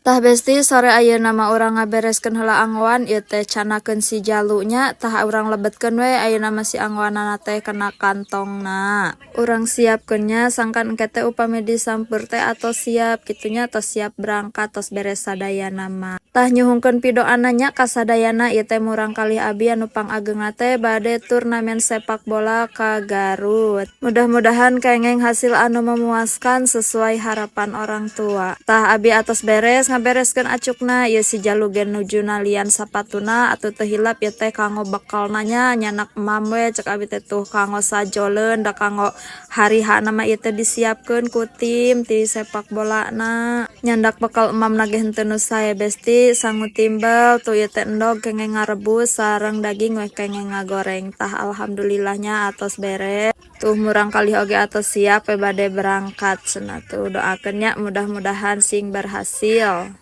Tah Besti, sore ayeuna mah urang ngabereskeun heula anggoan. Ieu teh candakeun si Jalu nya. Tah, urang lebetkeun we ayeuna mah si anggoanana teh kana kantongna. Urang siapkeun nya, sangkan engke teh upami disamper teh atos siap kitu nya, tos siap berangkat, tos beres sadayana mah. Tah, nyuhunkeun pidoana nya ka sadayana. Ieu teh murangkalih abi anu pangageungna teh bade turnamen sepak bola ka Garut. Mudah-mudahan kengeng hasil anu memuaskan sesuai harapan orang tua. Tah, abi atos beres ngabereskeun acukna. Ieu si Jalu ge nuju nalian sapatuna. Atuh teu hilap ieu teh kanggo bekalna nya, nyandak emam we cek abi teh, tuh kanggo sajoleun da kanggo hari H na mah ieu teh disiapkeun ku tim ti sepak bolana. Nyandak bekal emam ge henteu nu sae, Besti, sangu timbel. Tuh, ieu teh endog kengeng ngarebus sareng daging we kengeng ngagoreng. Tah, alhamdulillahnya atos beres. Tuh, murangkalih oge atos siap we bade berangkat cenah. Tuh, doakeun nya, mudah-mudahan sing berhasil.